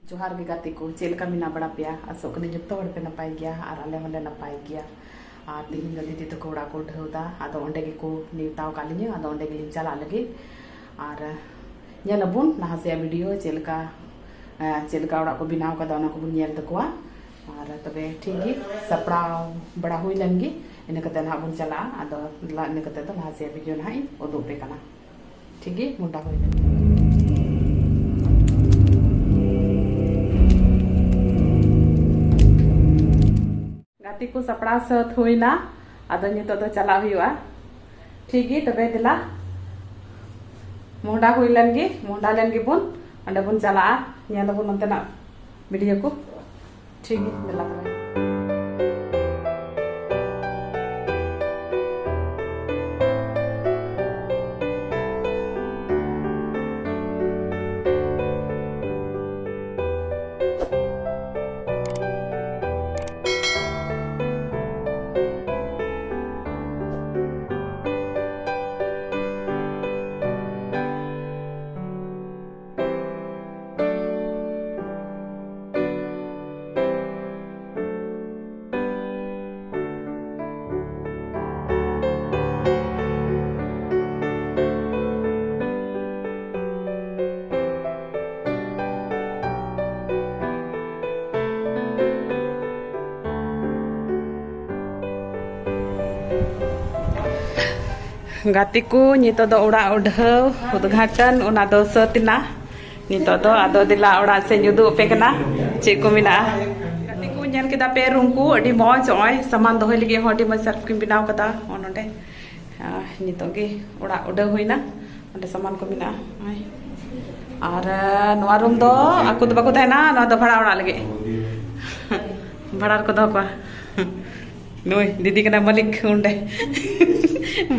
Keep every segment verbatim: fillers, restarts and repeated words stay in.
ᱡᱚᱦᱟᱨ ᱜᱮ ᱜᱟᱛᱮ ᱠᱚ, ᱪᱮᱫ ᱞᱮᱠᱟ ᱢᱮᱱᱟᱜ ᱵᱟᱲᱟ ᱯᱮᱭᱟ? ᱟᱥᱚᱜ ᱠᱟᱹᱱᱟᱹᱧ ᱡᱚᱛᱚ ᱦᱚᱲ ᱯᱮ ᱱᱟᱯᱟᱭ ᱜᱮᱭᱟ ᱟᱨ ᱟᱞᱮ ᱦᱚᱸᱞᱮ ᱱᱟᱯᱟᱭ ᱜᱮᱭᱟ᱾ ᱟᱨ ᱛᱤᱦᱤᱧ ᱫᱚ ᱫᱤᱫᱤ ᱛᱟᱠᱚ ᱚᱲᱟᱜ ᱠᱚ ᱰᱷᱟᱹᱣ ᱫᱟ, ᱟᱫᱚ ᱚᱸᱰᱮ ᱜᱮᱠᱚ ᱱᱮᱣᱛᱟᱣ ᱟᱠᱟᱫ ᱞᱤᱧᱟᱹ, ᱟᱫᱚ ᱚᱸᱰᱮ ᱜᱮᱞᱤᱧ ᱪᱟᱞᱟᱜ ᱞᱟᱹᱜᱤᱫ᱾ ᱟᱨ ᱧᱮᱞ ᱟᱵᱚᱱ ᱱᱟᱦᱟᱥᱤᱭᱟ ᱵᱷᱤᱰᱤᱭᱳ ᱪᱮᱫ ᱞᱮᱠᱟ, ᱮᱸ, ᱪᱮᱫ ᱞᱮᱠᱟ ᱚᱲᱟᱜ ᱠᱚ ᱵᱮᱱᱟᱣ ᱠᱟᱫᱟ, ᱚᱱᱟ ᱠᱚᱵᱚᱱ ᱧᱮᱞ ᱛᱟᱠᱚᱣᱟ᱾ ᱟᱨ ᱛᱚᱵᱮ ᱴᱷᱤᱠ ᱜᱮ, ᱥᱟᱯᱲᱟᱣ ᱵᱟᱲᱟ ᱦᱩᱭ ᱞᱮᱱ ᱜᱮ, ᱤᱱᱟᱹ ᱠᱟᱛᱮ ᱱᱟᱦᱟᱜ ᱵᱚᱱ ᱪᱟᱞᱟᱜᱼᱟ᱾ ᱟᱫᱚ ᱞᱟ-, ᱤᱱᱟᱹ ᱠᱟᱛᱮ ᱫᱚ ᱱᱟᱦᱟᱥᱤᱭᱟ ᱵᱷᱤᱰᱤᱭᱳ ᱱᱟᱦᱟᱜ ᱤᱧ ᱩᱫᱩᱜ ᱟᱯᱮ ᱠᱟᱱᱟ᱾ ᱴᱷᱤᱠ ᱜᱮ, ᱢᱚᱦᱰᱟ ᱦᱩᱭ ᱞᱮᱱ ᱜᱮ᱾ ᱜᱟᱛᱮ ᱠᱚ ᱥᱟᱯᱲᱟᱣ ᱥᱟᱹᱛ ᱦᱩᱭᱱᱟ, ᱟᱫᱚ ᱱᱤᱛᱚᱜ ᱫᱚ ᱪᱟᱞᱟᱜ ᱦᱩᱭᱩᱜᱼᱟ᱾ ᱴᱷᱤᱠ ᱜᱮ, ᱛᱚᱵᱮ ᱫᱮᱞᱟ, ᱢᱚᱦᱰᱟ ᱦᱩᱭ ᱞᱮᱱ ᱜᱮ, ᱢᱚᱦᱰᱟ ᱞᱮᱱ ᱜᱮᱵᱚᱱ, ᱚᱸᱰᱮ ᱵᱚᱱ ᱪᱟᱞᱟᱜᱼᱟ, ᱧᱮᱞ ᱟᱵᱚᱱ ᱚᱱᱛᱮᱱᱟᱜ ᱵᱷᱤᱰᱤᱭᱳ ᱠᱚ᱾ ᱴᱷᱤᱠ ᱜᱮ, ᱫᱮᱞᱟ ᱛᱚᱵᱮ᱾ ᱜᱟᱛᱮ ᱠᱚ, ᱱᱤᱛᱚᱜ ᱫᱚ ᱚᱲᱟᱜ ᱩᱰᱷᱟᱹᱣ ᱩᱫᱽᱜᱷᱟᱴᱚᱱ, ᱚᱱᱟ ᱫᱚ ᱥᱟᱹᱛ ᱮᱱᱟ᱾ ᱱᱤᱛᱚᱜ ᱫᱚ ᱟᱫᱚ ᱫᱮᱞᱟ ᱚᱲᱟᱜ ᱥᱮᱫ ᱤᱧ ᱩᱫᱩᱜ ᱟᱯᱮ ᱠᱟᱱᱟ ᱪᱮᱫ ᱠᱚ ᱢᱮᱱᱟᱜᱼᱟ᱾ ᱜᱟᱛᱮ ᱠᱚ, ᱧᱮᱞ ᱠᱮᱫᱟ ᱯᱮ ᱨᱩᱢ ᱠᱚ, ᱟᱹᱰᱤ ᱢᱚᱡᱽ᱾ ᱱᱚᱜᱼᱚᱭ ᱥᱟᱢᱟᱱ ᱫᱚᱦᱚᱭ ᱞᱟᱹᱜᱤᱫ ᱦᱚᱸ ᱟᱹᱰᱤ ᱢᱚᱡᱽ ᱥᱮᱞᱯᱷ ᱠᱤᱱ ᱵᱮᱱᱟᱣ ᱠᱟᱫᱟ᱾ ᱱᱚᱜᱼᱚᱭ ᱱᱚᱰᱮ, ᱟᱨ ᱱᱤᱛᱚᱜ ᱜᱮ ᱚᱲᱟᱜ ᱩᱰᱟᱹᱣ ᱦᱩᱭᱱᱟ᱾ ᱚᱸᱰᱮ ᱥᱟᱢᱟᱱ ᱠᱚ ᱢᱮᱱᱟᱜᱼᱟ᱾ ᱱᱚᱜᱼᱚᱭ᱾ ᱟᱨ, ᱟᱸ, ᱱᱚᱣᱟ ᱨᱩᱢ ᱫᱚ ᱟᱠᱚ ᱫᱚ ᱵᱟᱠᱚ ᱛᱟᱦᱮᱱᱟ, ᱱᱚᱣᱟ ᱫᱚ ᱵᱷᱟᱲᱟ ᱚᱲᱟᱜ ᱞᱟᱹᱜᱤᱫ᱾ ᱵᱷᱟᱲᱟ ᱨᱮᱠᱚ ᱫᱚᱦᱚ ᱠᱚᱣᱟ᱾ ᱱᱩᱭ ᱫᱤᱫᱤ ᱠᱟᱱᱟᱭ ᱢᱟᱹᱞᱤᱠ ᱚᱸᱰᱮ᱾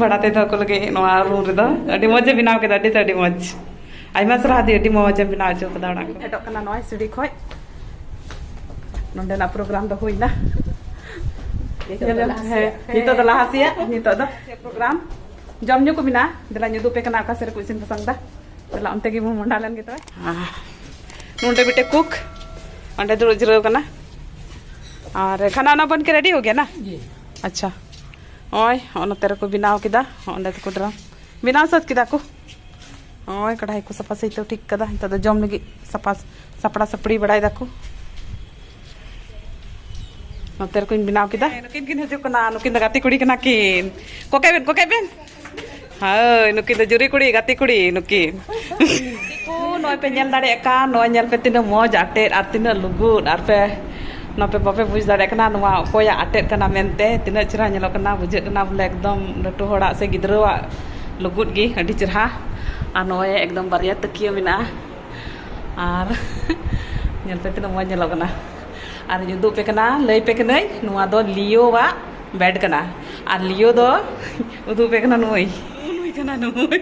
ᱵᱷᱟᱲᱟ ᱛᱮ ᱫᱚᱦᱚ ᱠᱚ ᱞᱟᱹᱜᱤᱫ ᱱᱚᱣᱟ ᱨᱩᱢ ᱨᱮᱫᱚ᱾ ᱟᱹᱰᱤ ᱢᱚᱡᱽ ᱮ ᱵᱮᱱᱟᱣ ᱠᱮᱫᱟ, ᱟᱹᱰᱤ ᱛᱮ ᱟᱹᱰᱤ ᱢᱚᱡᱽ᱾ ᱟᱭᱢᱟ ᱥᱟᱨᱦᱟᱣ ᱫᱤ, ᱟᱹᱰᱤ ᱢᱚᱡᱽ ᱮᱢ ᱵᱮᱱᱟᱣ ᱦᱚᱪᱚ ᱠᱟᱫᱟ ᱚᱲᱟᱜ ᱠᱚ᱾ ᱯᱷᱮᱰᱚᱜ ᱠᱟᱱᱟ ᱱᱚᱜᱼᱚᱭ ᱥᱤᱲᱤ ᱠᱷᱚᱡ᱾ ᱱᱚᱸᱰᱮᱱᱟᱜ ᱯᱨᱳᱜᱨᱟᱢ ᱫᱚ ᱦᱩᱭᱱᱟ᱾ ᱱᱤᱛᱚᱜ ᱫᱚ ᱧᱮᱞ ᱧᱮᱞ, ᱞᱟᱦᱟ ᱦᱮᱸ, ᱥᱮᱫ᱾ ᱱᱤᱛᱚᱜ ᱫᱚ ᱞᱟᱦᱟ ᱥᱮᱭᱟᱜ, ᱱᱤᱛᱚᱜ ᱫᱚ ᱯᱨᱳᱜᱨᱟᱢ ᱡᱚᱢ ᱧᱩ ᱠᱚ ᱢᱮᱱᱟᱜᱼᱟ᱾ ᱫᱮᱞᱟ ᱧᱩ ᱩᱫᱩᱜ ᱯᱮ ᱠᱟᱱᱟ ᱚᱠᱟ ᱥᱮᱫ ᱨᱮᱠᱚ ᱤᱥᱤᱱ ᱵᱟᱥᱟᱝ ᱫᱟ᱾ ᱫᱮᱞᱟ ᱚᱱᱛᱮ ᱜᱮᱵᱚᱱ ᱢᱚᱦᱰᱟ ᱞᱮᱱ ᱜᱮ ᱛᱚᱵᱮ᱾ ᱟᱦ, ᱱᱚᱰᱮ ᱢᱤᱫᱴᱮᱡ ᱠᱩᱠ ᱚᱸᱰᱮ ᱫᱩᱲᱩᱵ ᱡᱤᱨᱟᱹᱣ ᱠᱟᱱᱟ᱾ ᱟᱨ ᱠᱷᱟᱱᱟ ᱚᱱᱟ ᱵᱚᱱ ᱠᱮ ᱨᱮᱰᱤ ᱦᱳ ᱜᱮᱭᱟ ᱱᱟ? ᱟᱪᱪᱷᱟ, ᱱᱚᱜᱼᱚᱭ ᱱᱚᱛᱮ ᱨᱮᱠᱚ ᱵᱮᱱᱟᱣ ᱠᱮᱫᱟ, ᱚᱸᱰᱮ ᱫᱚᱠᱚ ᱰᱨᱟᱢ ᱵᱮᱱᱟᱣ ᱥᱟᱹᱛ ᱠᱮᱫᱟ ᱠᱚ᱾ ᱱᱚᱜᱼᱚᱭ ᱠᱟᱰᱟᱭ ᱠᱚ ᱥᱟᱯᱷᱟ ᱥᱟᱹᱛ ᱴᱷᱤᱠ ᱠᱟᱫᱟ, ᱱᱤᱛᱚᱜ ᱫᱚ ᱡᱚᱢ ᱞᱟᱹᱜᱤᱫ ᱥᱟᱯᱷᱟ ᱥᱟᱯᱲᱟ ᱥᱟᱯᱲᱤ ᱵᱟᱲᱟᱭ ᱫᱟᱠᱚ᱾ ᱱᱚᱛᱮ ᱨᱮᱠᱚᱧ ᱵᱮᱱᱟᱣ ᱠᱮᱫᱟ᱾ ᱱᱩᱠᱤᱱ ᱠᱤᱱ ᱦᱤᱡᱩᱜ ᱠᱟᱱᱟ, ᱱᱩᱠᱤᱱ ᱫᱚ ᱜᱟᱛᱮ ᱠᱩᱲᱤ ᱠᱟᱱᱟ ᱠᱤᱱ᱾ ᱠᱚᱠᱮ ᱵᱮᱱ, ᱠᱚᱠᱮ ᱵᱮᱱ᱾ ᱦᱳᱭ, ᱱᱩᱠᱤᱱ ᱫᱚ ᱡᱩᱨᱤ ᱠᱩᱲᱤ, ᱜᱟᱛᱮ ᱠᱩᱲᱤ ᱱᱩᱠᱤᱱ᱾ ᱱᱚᱜᱼᱚᱭ ᱯᱮ ᱧᱮᱞ ᱫᱟᱲᱮᱭᱟᱜ ᱠᱟᱱ, ᱱᱚᱣᱟ ᱧᱮᱞ ᱯᱮ ᱛᱤᱱᱟᱹᱜ ᱢᱚᱡᱽ ᱟᱴᱮᱫ ᱟᱨ ᱛᱤᱱᱟᱹᱜ ᱞᱩᱜᱩᱫ, ᱟᱨ ᱯᱮ ᱱᱚᱣᱟ ᱯᱮ ᱵᱟᱯᱮ ᱵᱩᱡᱽ ᱫᱟᱲᱮᱭᱟᱜ ᱠᱟᱱᱟ ᱱᱚᱣᱟ ᱚᱠᱚᱭᱟᱜ ᱟᱴᱮᱫ ᱠᱟᱱᱟ ᱢᱮᱱᱛᱮ᱾ ᱛᱤᱱᱟᱹᱜ ᱪᱮᱦᱨᱟ ᱧᱮᱞᱚᱜ ᱠᱟᱱᱟ, ᱵᱩᱡᱷᱟᱹᱜ ᱠᱟᱱᱟ ᱵᱚᱞᱮ ᱮᱠᱫᱚᱢ ᱞᱟᱹᱴᱩ ᱦᱚᱲᱟᱜ ᱥᱮ ᱜᱤᱫᱽᱨᱟᱹᱣᱟᱜ ᱞᱩᱜᱩᱫ ᱜᱮ, ᱟᱹᱰᱤ ᱪᱮᱦᱨᱟ᱾ ᱟᱨ ᱱᱚᱜᱼᱚᱭ ᱮᱠᱫᱚᱢ ᱵᱟᱨᱭᱟ ᱛᱟᱹᱠᱤᱭᱟᱹ ᱢᱮᱱᱟᱜᱼᱟ᱾ ᱟᱨ ᱧᱮᱞ ᱯᱮ ᱛᱤᱱᱟᱹᱜ ᱢᱚᱡᱽ ᱧᱮᱞᱚᱜ ᱠᱟᱱᱟ᱾ ᱟᱨ ᱩᱫᱩᱜ ᱯᱮ ᱠᱟᱱᱟ, ᱞᱟᱹᱭ ᱯᱮ ᱠᱟᱹᱱᱟᱹᱧ, ᱱᱚᱣᱟ ᱫᱚ ᱞᱤᱭᱳᱣᱟᱜ ᱵᱮᱰ ᱠᱟᱱᱟ᱾ ᱟᱨ ᱞᱤᱭᱳ ᱫᱚ ᱩᱫᱩᱜ ᱯᱮ ᱠᱟᱱᱟ ᱱᱩᱭ᱾ ᱱᱩᱭ ᱠᱟᱱᱟ ᱱᱩᱭ᱾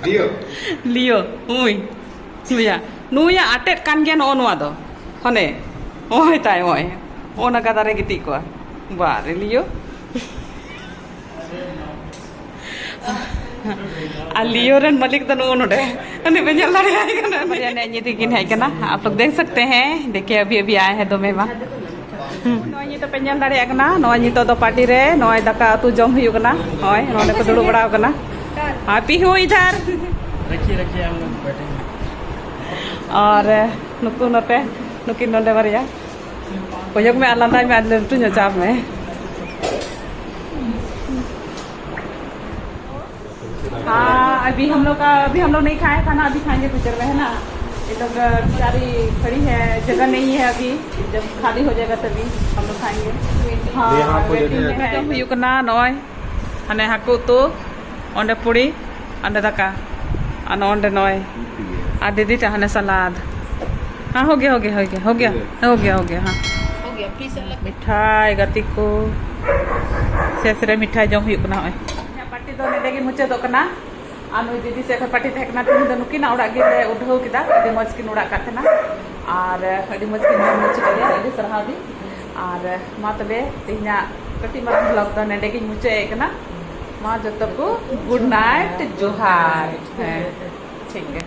ᱞᱤᱭᱳ? ᱞᱤᱭᱳ, ᱩᱭ᱾ ᱱᱩᱭᱟ, ᱱᱩᱭᱟᱜ ᱟᱴᱮᱫ ᱠᱟᱱ ᱜᱮᱭᱟ ᱱᱚᱜᱼᱚ ᱱᱚᱣᱟ ᱫᱚ᱾ ᱦᱟᱱᱮ, ᱱᱚᱜᱼᱚᱭ ᱛᱟᱭ, ᱱᱚᱜᱼᱚᱭ᱾ ᱱᱚᱜᱼᱚ ᱱᱚᱝᱠᱟ ᱫᱟᱨᱮ ᱜᱤᱛᱤᱡ ᱠᱚᱜᱼᱟ᱾ ᱵᱟᱨᱮ ᱞᱤᱭᱳ᱾ ᱟᱨ ᱞᱤᱭᱳ ᱨᱮᱱ ᱢᱟᱹᱞᱤᱠ ᱫᱚ ᱱᱚᱜᱼᱚ ᱱᱚᱰᱮ᱾ ᱩᱱᱤ ᱯᱮ ᱧᱮᱞ ᱫᱟᱲᱮᱭᱟᱭ ᱠᱟᱱᱟ᱾ ᱵᱟᱨᱭᱟ ᱱᱮ ᱧᱤᱫᱤ ᱠᱤᱱ ᱦᱮᱡ ᱠᱟᱱᱟ᱾ आप लोग देख सकते हैं, देखिए अभी अभी आए हैं दो मेहमान। ᱱᱚᱜᱼᱚᱭ ᱱᱤᱛᱚᱜ ᱯᱮ ᱧᱮᱞ ᱫᱟᱲᱮᱭᱟᱜ ᱠᱟᱱᱟ, ᱱᱚᱜᱼᱚᱭ ᱱᱤᱛᱚᱜ ᱫᱚ ᱯᱟᱨᱴᱤ ᱨᱮ ᱱᱚᱜᱼᱚᱭ ᱫᱟᱠᱟ ᱩᱛᱩ ᱡᱚᱢ ᱦᱩᱭᱩᱜ ᱠᱟᱱᱟ᱾ ᱱᱚᱜᱼᱚᱭ ᱱᱚᱰᱮ ᱠᱚ ᱫᱩᱲᱩᱵ ᱵᱟᱲᱟ ᱟᱠᱟᱱᱟ᱾ ᱟᱨ ᱯᱤᱦᱩ ᱤᱫᱷᱟᱨ᱾ रखिए, रखिए, हम लोग बैठेंगे। ᱟᱨ ᱱᱩᱠᱩ ᱱᱚᱛᱮ, ᱱᱩᱠᱤᱱ ᱱᱚᱰᱮ ᱵᱟᱨᱭᱟ᱾ ᱠᱚᱭᱚᱜ ᱢᱮ ᱟᱨ ᱞᱟᱸᱫᱟᱭ ᱢᱮ ᱟᱨ ᱞᱟᱹᱴᱩ ᱧᱚᱜ ᱪᱟᱯ ᱢᱮ᱾ हाँ, अभी हम लोग का, अभी हम लोग नहीं खाया खाना, अभी खाएंगे कुछ देर में, है ना? ये लोग बेचारी खड़ी है, जगह नहीं है अभी, जब खाली हो जाएगा तभी हम लोग खाएंगे। हाँ, ये हाँ, आपको waiting देते हैं। में है। ᱡᱚᱢ ᱦᱩᱭᱩᱜ ᱠᱟᱱᱟ ᱱᱚᱜᱼᱚᱭ, ᱦᱟᱱᱮ ᱦᱟᱹᱠᱩ ᱩᱛᱩ, ᱚᱸᱰᱮ ᱯᱩᱲᱤ, ᱚᱸᱰᱮ ᱫᱟᱠᱟ, ᱟᱨ ᱱᱚᱜᱼᱚᱭ ᱱᱚᱸᱰᱮ ᱱᱚᱜᱼᱚᱭ, ᱟᱨ ᱫᱤᱫᱤ ᱴᱷᱮᱱ ᱦᱟᱱᱮ ᱥᱟᱞᱟᱫ᱾ ᱦᱮᱸ, ᱦᱳ ᱜᱮᱭᱟ, ᱦᱳ ᱜᱮᱭᱟ, ᱦᱳ ᱜᱮᱭᱟ, ᱦᱳ ᱜᱮᱭᱟ, ᱦᱳ ᱜᱮᱭᱟ, ᱦᱳ ᱜᱮᱭᱟ, ᱦᱮᱸ᱾ ᱦᱳ ᱜᱮᱭᱟ, ᱯᱷᱤᱨ ᱥᱮ ᱟᱞᱟᱜ ᱢᱤᱴᱷᱟᱭ ᱜᱟᱛᱮ ᱠᱚ, ᱥᱮᱥ ᱨᱮ ᱢᱤᱴᱷᱟᱭ ᱡᱚᱢ ᱦᱩᱭᱩᱜ ᱠᱟᱱᱟ ᱱᱚᱜᱼᱚᱭ᱾ ᱤᱧᱟᱹᱜ ᱯᱟᱨᱴᱤ ᱫᱚ ᱱᱚᱰᱮ ᱜᱮ ᱢᱩᱪᱟᱹᱫᱚᱜ ᱠᱟᱱᱟ᱾ ᱟᱨ ᱱᱩᱭ ᱫᱤᱫᱤ ᱥᱮᱫ ᱠᱷᱚᱱ ᱯᱟᱨᱴᱤ ᱛᱟᱦᱮᱸ ᱠᱟᱱᱟ, ᱛᱮᱦᱮᱧ ᱫᱚ ᱱᱩᱠᱤᱱᱟᱜ ᱚᱲᱟᱜ ᱜᱮᱞᱮ ᱩᱰᱷᱟᱹᱣ ᱠᱮᱫᱟ᱾ ᱟᱹᱰᱤ ᱢᱚᱡᱽ ᱠᱤᱱ ᱚᱲᱟᱜ ᱠᱟᱜ ᱛᱟᱦᱮᱱᱟ ᱟᱨ ᱟᱹᱰᱤ ᱢᱚᱡᱽ ᱠᱤᱱ ᱡᱚᱢ ᱦᱚᱪᱚ ᱠᱮᱫ ᱞᱮᱭᱟ, ᱟᱹᱰᱤ ᱥᱟᱨᱦᱟᱣ ᱜᱮ᱾ ᱟᱨ ᱢᱟ ᱛᱚᱵᱮ ᱛᱮᱦᱮᱧᱟᱜ ᱠᱟᱹᱴᱤᱡ ᱢᱟᱨᱟᱝ vlog ᱫᱚ ᱱᱚᱰᱮ ᱜᱤᱧ ᱢᱩᱪᱟᱹᱫ ᱮᱫ ᱠᱟᱱᱟ᱾ ᱢᱟ ᱡᱚᱛᱚ ᱠᱚ good night, ᱡᱚᱦᱟᱨ᱾ ᱦᱮᱸ, ᱴᱷᱤᱠ ᱜᱮᱭᱟ᱾